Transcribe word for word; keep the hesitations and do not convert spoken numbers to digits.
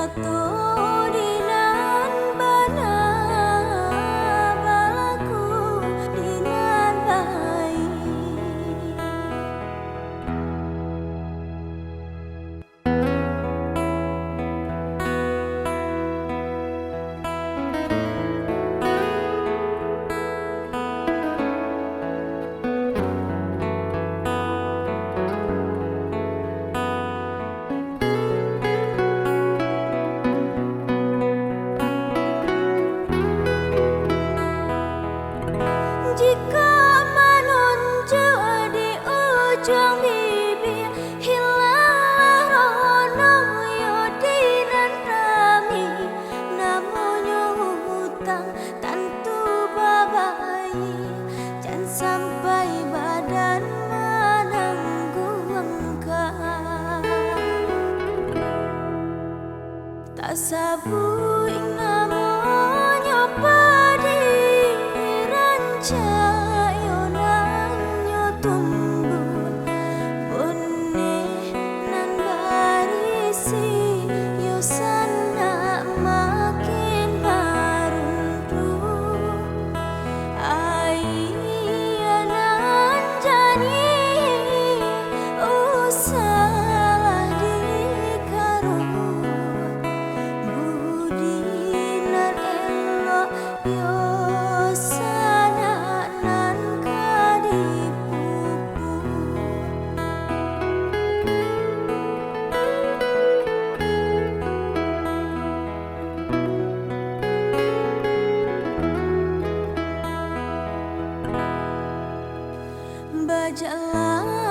Nyato di nan bana, balaku di nan baiak. Jikok manunjuak di ujuang bibia, hilanglah rono yo di nan rami. Namonyo utang tantu babayia, jan sampai badan manangguangkan. Tasabuik namonyo padi, rancak yo nan nyo tumbuah, boneh nan barisi yo sanak makin maruntuah. Aia nan janiah usahlah dikaruah, budi nan elok yo sanak nan ka dipupuah. Bajalan